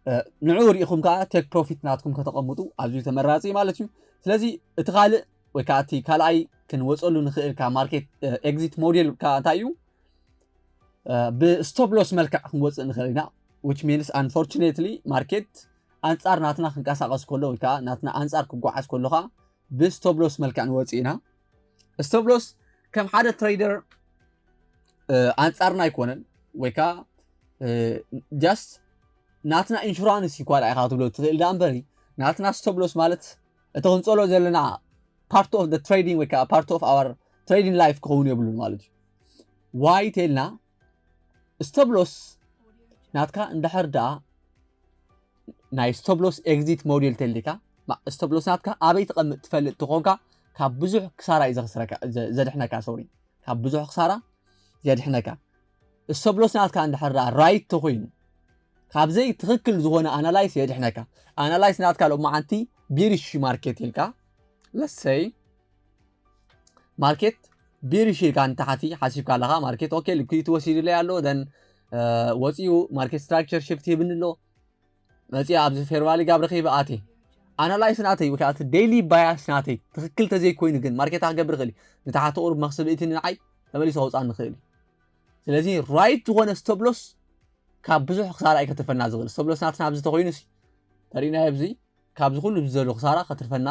እ፣ ንዕኡ ሪኢኹም ከዓ take profit ናትኩም ከተቐምጡ ኣዝዩ ተመራፂ ማለት እዩ። ስለዚ እቲ ካልእ ወይ ከዓ እቲ ካልኣይ ክንወፀሉ ንኽእል ካብ ማርኬት exit ሞዴል ከዓ እንታይ እዩ? እ፣ ብ stop loss መልክዕ ክንወፅእ ንኽእል ኢና። Which means unfortunately ማርኬት ኣንፃር ናትና ክንቀሳቐስ ከሎ ወይ ከዓ ናትና ኣንፃር ክጓዓዝ ከሎ ከዓ ብ stop loss መልክዕ ንወፅእ ኢና። Stop loss ከም ሓደ ትሬደር፣ እ፣ ኣንፃርና ኣይኮነን፣ ወይ ከዓ፣ እ፣ just ናትና ኢንሹራንስ እዩ ኳልኣ ኢኻ ክትብሎ ትኽእል። ዳ እምበሪ ናትና stop loss ማለት እቲ ክንፀሎ ዘለና part of the trading ወይ ከዓ part of our trading life ክኸውን የብሉን ማለት እዩ። ዋይ ተልና stop loss ናትካ እንድሕር ደኣ ናይ stop loss exit ሞዴል ተልካ፣ stop loss ናትካ ኣበይ ተቐምጥ ትፈልጥ ተኾንካ ካብ ብዙሕ ክሳራ እዩ ዘኽስረካ፣ ዘ-፣ ዘድሕነካ፣ ሶሪ፣ ካብ ብዙሕ ክሳራ የድሕነካ። Stop loss ናትካ እንድሕር ደኣ right ተኾይኑ፣ ካብ ዘይ ትኽክል ዝኾነ ኣናላይስ የድሕነካ። ኣናላይስ ናትካ ሎማዓንቲ ቢሪሽ ማርኬት ኢልካ፣ let's say ማርኬት ቢሪሽ ኢልካ ንታሕቲ ሓሲብካ ኣለኻ። ማርኬት ኦኬ፣ ሊኩዲቲ ወሲዱለይ ኣሎ፣ then፣ እ፣ ወፂኡ ማርኬት ስትራክቸር ሽፍት ሂብኒ ኣሎ። መፂኣ ኣብዚ ፌር ቫሊ ጋብ ረኺበ ኣትየ። ኣናላይስ ናተይ ወይ ከዓ እቲ ዴይሊ ባያስ ናተይ ትኽክል ተዘይኮይኑ ግን ማርኬት ክገብር ይኽእል እዩ። ንታሕቲ ቁሩብ መኽስብ እቲ ንዓይ ተመሊሱ ከውፃኒ ይኽእል እዩ። ስለዚ ራይት ዝኾነ ስቶፕ ሎስ ካብ ብዙሕ ክሳራ እዩ ከተርፈና ዝኽእል። ስቶፕ ሎስ ናትና ኣብዚ ተኾይኑ ሲ ተሪእናዮ ኣብዚ ካብዚ ኩሉ ዘሎ ክሳራ ከትርፈና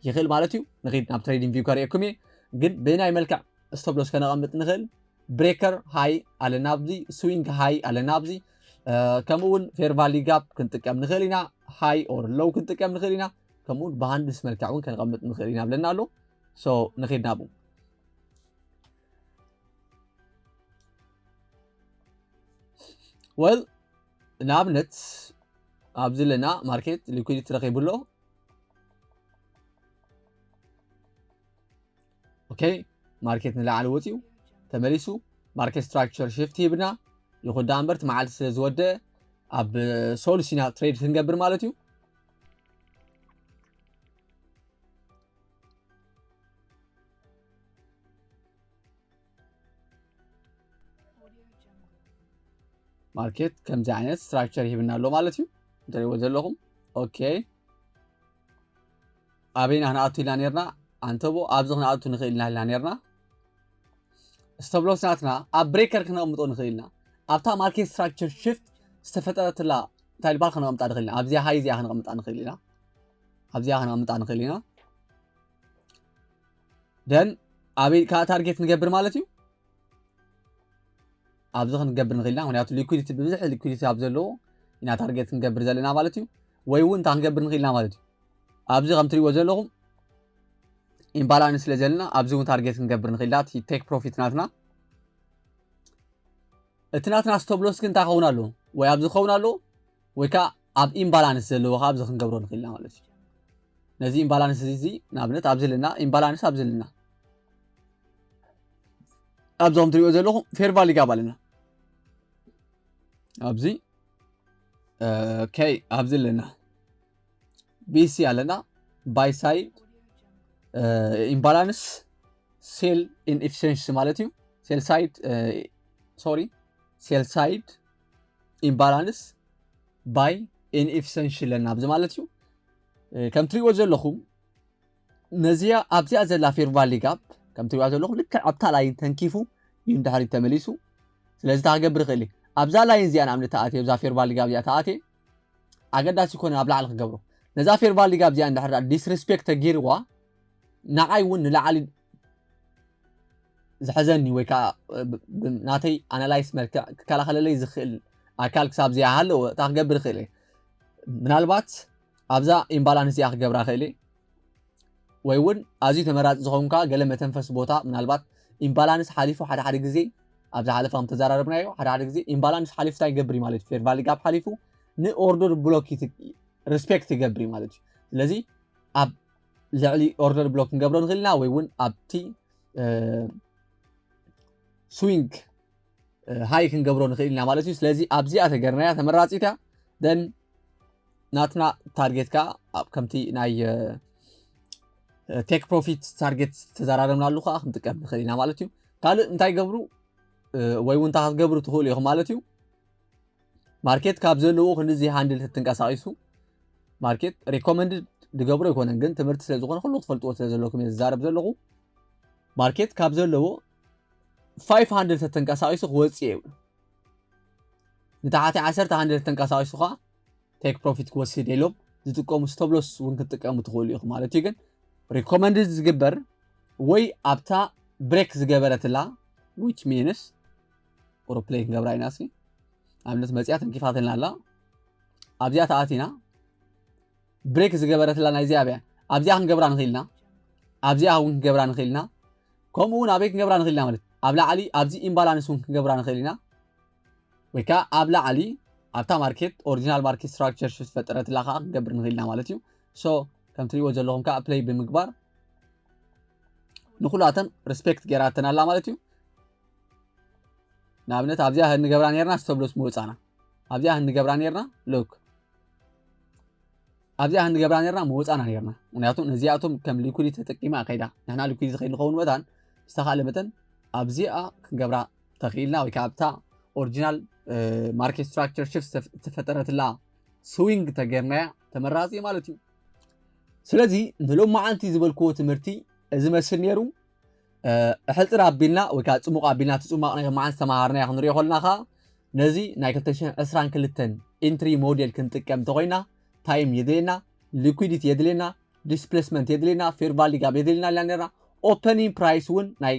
ይኽእል ማለት እዩ። ንኺድ ናብ ትሬዲንግ ቪው ከርእየኩም እየ። ግን ብናይ መልክዕ ስቶፕ ሎስ ከነቐምጥ ንኽእል። ብሬከር ሃይ ኣለና ኣብዚ፣ ስዊንግ ሃይ ኣለና ኣብዚ። እ፣ ከምኡ እውን ፌር ቫሊ ጋፕ ክንጥቀም ንኽእል ኢና። ሃይ ኦር ሎው ክንጥቀም ንኽእል ኢና። ከምኡ እውን ብሃንድልስ መልክዕ እውን ከነቐምጥ ንኽእል ኢና ብለና ኣሎ። ሶ ንኺድ ናብኡ። ወል ንኣብነት ኣብዚ ኣለና ማርኬት ሊኩዲቲ ረኺቡ ኣሎ። ኦኬ፣ ማርኬት ንላዕሊ ወፂኡ ተመሊሱ ማርኬት ስትራክቸር ሽፍት ሂብና ይኹን ደኣ እምበር እቲ መዓልቲ ስለ ዝወደአ ኣብ ሶሉስ ኢና ትሬድ ክንገብር ማለት እዩ። ማርኬት ከምዚ ዓይነት ስትራክቸር ሂብና ኣሎ ማለት እዩ። እንትሪእዎ ዘለኹም ኦኬ፣ ኣበይና ክንኣቱ ኢልና ነርና? ኣንተቦ ኣብዚ ክንኣቱ ንኽእል ኢና ኢልና ነርና። ስቶፕ ሎስ ናትና ኣብ ብሬከር ክነቕምጦ ንኽእል ኢና። ኣብታ ማርኬት ስትራክቸር ሽፍት ዝተፈጠረትላ እንታይ ልባል ክነቕምጣ ንኽእል ኢና። ኣብዚኣ ሃይ እዚኣ ክነቕምጣ ንኽእል ኢና። ኣብዚኣ ክነቕምጣ ንኽእል ኢና። ደን ኣበይ ከዓ ታርጌት ንገብር ማለት እዩ? ኣብዚ ክንገብር ንኽእል ኢና። ምክንያቱ ሊኩዲቲ ብብዝሒ ሊኩዲቲ ኣብ ዘለዎ ኢና ታርጌት ክንገብር ዘለና ማለት እዩ። ወይ እውን እንታይ ክንገብር ንኽእል ኢና ማለት እዩ? ኣብዚ ከም ትሪእዎ ዘለኹም ኢምባላንስ ስለ ዘለና ኣብዚ እውን ታርጌት ክንገብር ንኽእል ኢና። እቲ ቴክ ፕሮፊት ናትና፣ እቲ ናትና ስቶፕ ሎስ ግን እንታይ ክኸውን ኣለዎ? ወይ ኣብዚ ክኸውን ኣለዎ ወይ ከዓ ኣብ ኢምባላንስ ዘለዎ ከዓ ኣብዚ ክንገብሮ ንኽእል ኢና ማለት እዩ። ነዚ ኢምባላንስ እዚ ንኣብነት ኣብዚ ኣለና፣ ኢምባላንስ ኣብዚ ኣለና። ኣብዚ ከም ትሪእዎ ዘለኹም ፌር ቫሊ ጋፕ ኣለና። ኣብዚ ኦኬ፣ ኣብዚ ኣለና ቢሲ ኣለና፣ ባይ ሳይድ ኢምባላንስ ሴል ኢንኤፊሽንሲ ማለት እዩ። sell side sorry sell side imbalance by inefficiency ኣለና ኣብዚ ማለት እዩ። ከም ትሪእዎ ዘለኹም ነዚኣ ኣብዚኣ ዘላ fair value gap ከም ትሪእዋ ዘለኹም ልክዕ ኣብታ ላይን ተንኪፉ እዩ እንድሕሪ ተመሊሱ። ስለዚ እንታይ ክገብር ይኽእል እየ? ኣብዛ ላይን እዚኣ ንኣብነት ተኣትየ ኣብዛ fair value gap እዚኣ ተኣትየ ኣገዳሲ ይኮነ ኣብ ላዕሊ ክገብሮ ነዛ fair value gap እዚኣ እንድሕር disrespect ተገይርዋ ንዓይ እውን ንላዕሊ ዝሕዘኒ ወይ ከዓ ናተይ ኣናላይስ መልክዕ ክከላኸለለይ ዝኽእል ኣካል ክሳብ እዚኣ ሃለወ እታ ክገብር ይኽእል እየ። ምናልባት ኣብዛ ኢምባላንስ እዚኣ ክገብራ ክእል እየ ወይ እውን ኣዝዩ ተመራፂ ዝኾንካ ገለ መተንፈስ ቦታ ምናልባት ኢምባላንስ ሓሊፉ ሓደ ሓደ ግዜ ኣብ ዝሓለፈ ከም ተዘራረብናዮ ሓደ ሓደ ግዜ ኢምባላንስ ሓሊፉ እንታይ ይገብር እዩ ማለት እዩ fair value gap ሓሊፉ ንኦርደር ብሎክ respect ይገብር እዩ ማለት እዩ። ስለዚ ኣብ ልዕሊ ኦርደር ብሎክ ክንገብሮ ንኽእል ኢና ወይ እውን ኣብቲ ስዊንግ ሃይ ክንገብሮ ንኽእል ኢና ማለት እዩ። ስለዚ ኣብዚኣ ተገርናያ ተመራፂት እያ። ደን ናትና ታርጌት ከዓ ኣብ ከምቲ ናይ ቴክ ፕሮፊት ታርጌት ተዘራረብናሉ ከዓ ክንጥቀም ንኽእል ኢና ማለት እዩ። ካልእ እንታይ ገብሩ ወይ እውን እንታይ ክትገብሩ ትኽእሉ ኢኹም ማለት እዩ። ማርኬት ካብ ዘለዎ ክንድዚ ሃንድል ተተንቀሳቒሱ ማርኬት ሪኮመንድድ ዝገብሮ ኣይኮነን ግን ትምህርቲ ስለ ዝኾነ ኩሉ ክትፈልጥዎ ስለ ዘለኩም እየ ዝዛረብ ዘለኹ። ማርኬት ካብ ዘለዎ ፋይፍ ሃንድል ተተንቀሳቒሱ ክወፅእ እዩ። ንታሕቲ ዓሰርተ ሃንድል ተንቀሳቒሱ ከዓ ቴክ ፕሮፊት ክወስድ የሎም ዝጥቀሙ ስቶፕ ሎስ እውን ክትጥቀሙ ትኽእሉ ኢኹም ማለት እዩ። ግን ሪኮመንድድ ዝግበር ወይ ኣብታ ብሬክ ዝገበረትላ which means ኦሮፕሌን ክንገብራ ኢና እስኪ ኣብነት መፅያ ተንኪፋትልና ኣላ ኣብዚኣ ተኣቲና ብሬክ ዝገበረትላ ናይዚኣ ኣብያ ኣብዚኣ ክንገብራ ንኽእልና ኣብዚኣ እውን ክንገብራ ንኽእልና ከምኡ እውን ኣበይ ክንገብራ ንኽእልና ማለት ኣብ ላዕሊ ኣብዚ ኢምባላንስ እውን ክንገብራ ንኽእል ኢና ወይ ከዓ ኣብ ላዕሊ ኣብታ ማርኬት ኦሪጂናል ማርኬት ስትራክቸር ሽፍት ፈጠረትላ ከዓ ክንገብር ንኽእል ኢና ማለት እዩ። ሶ ከም ትሪእዎ ዘለኹም ከዓ ፕለይ ብምግባር ንኩላተን ሪስፔክት ገይራተን ኣላ ማለት እዩ። ንኣብነት ኣብዚኣ ክንገብራ ነርና ስቶፕ ሎስ ምወፃና ኣብዚኣ ክንገብራ ነርና ሎክ ኣብዚኣ ክንገብራ ነርና ምወፃና ነርና ምክንያቱ ነዚኣቶም ከም ሊኩዲቲ ተጠቂማ ከይዳ ንሕና ሊኩዲቲ ከይንኸውን መታን ዝተኻለ መጠን ኣብዚኣ ክንገብራ ተኽኢልና ወይ ከዓ ኣብታ ኦሪጂናል ማርኬት ስትራክቸር ሽፍት ዝተፈጠረትላ ስዊንግ ተገርናያ ተመራፂ ማለት እዩ። ስለዚ ንሎም መዓልቲ ዝበልክዎ ትምህርቲ እዚ መስል ነይሩ። ሕፅር ኣቢልና ወይ ከዓ ፅሙቕ ኣቢልና እቲ ፅማቕ ናይ መዓልቲ ተመሃርናዮ ክንሪኦ ከለና ከዓ ነዚ ናይ ክልተ ሽሕን ዕስራን ክልተን ኢንትሪ ሞዴል ክንጥቀም እንተኮይና ታይም የድልየና፣ ሊኩዲቲ የድልየና፣ ዲስፕሌስመንት የድልየና፣ ፌር ቫሊ ጋፕ የድልየና ኢልና ነርና። ኦፐኒንግ ፕራይስ እውን ናይ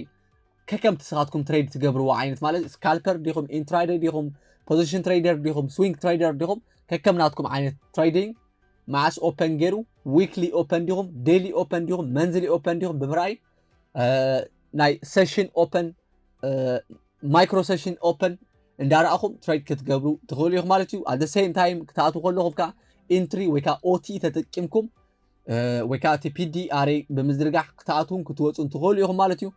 ከከምቲ ስኻትኩም ትሬድ ትገብርዎ ዓይነት ማለት ስካልፐር ዲኹም፣ ኢንትራደይ ዲኹም፣ ፖዚሽን ትሬደር ዲኹም፣ ስዊንግ ትሬደር ዲኹም፣ ከከም ናትኩም ዓይነት ትሬዲንግ መዓስ ኦፐን ገይሩ፣ ዊክሊ ኦፐን ዲኹም፣ ዴይሊ ኦፐን ዲኹም፣ መንዝሊ ኦፐን ዲኹም ብምርኣይ ናይ ሴሽን ኦፐን ማይክሮ ሴሽን ኦፐን እንዳረኣኹም ትሬድ ክትገብሩ ትኽእሉ ኢኹም ማለት እዩ። ኣት ሴም ታይም ክትኣትዉ ከለኹም ከዓ ኢንትሪ ወይ ከዓ ኦቲ ተጠቂምኩም ወይ ከዓ እቲ ፒዲ ኣሬ ብምዝርጋሕ ክትኣትውን ክትወፁን ትኽእሉ ኢኹም ማለት እዩ።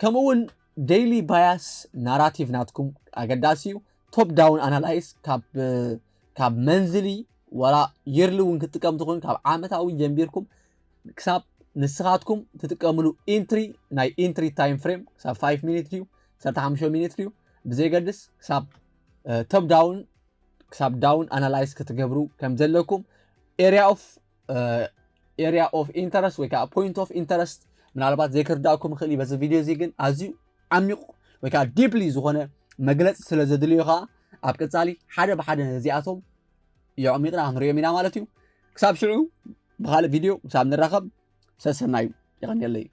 ከምኡ እውን ዴይሊ ባያስ ናራቲቭ ናትኩም ኣገዳሲ እዩ። ቶፕ ዳውን ኣናላይስ ካብ መንዝሊ ዋላ የርሊ እውን ክትጥቀም ትኽእሉ ካብ ዓመታዊ ጀንቢርኩም ክሳብ ንስኻትኩም ትጥቀምሉ ኢንትሪ ናይ ኢንትሪ ታይም ፍሬም ክሳብ ፋይቭ ሚኒት ድዩ ክሳብ ሓሙሽተ ሚኒት ድዩ ብዘይገድስ ክሳብ ቶፕ ዳውን ክሳብ ዳውን ኣናላይዝ ክትገብሩ ከም ዘለኩም ኤሪያ ኦፍ ኤሪያ ኦፍ ኢንተረስት ወይ ከዓ ፖይንት ኦፍ ኢንተረስት ምናልባት ዘይክርዳእኩም ይኽእል እዩ በዚ ቪድዮ እዚ ግን ኣዝዩ ዓሚቕ ወይ ከዓ ዲፕሊ ዝኾነ መግለፂ ስለ ዘድልዮ ከዓ ኣብ ቀፃሊ ሓደ ብሓደ ነዚኣቶም የዕሚቕና ክንሪኦም ኢና ማለት እዩ። ክሳብ ሽዑ ብካልእ ቪድዮ ክሳብ ንራኸብ ሰሰናዩ። የቐንየለይ።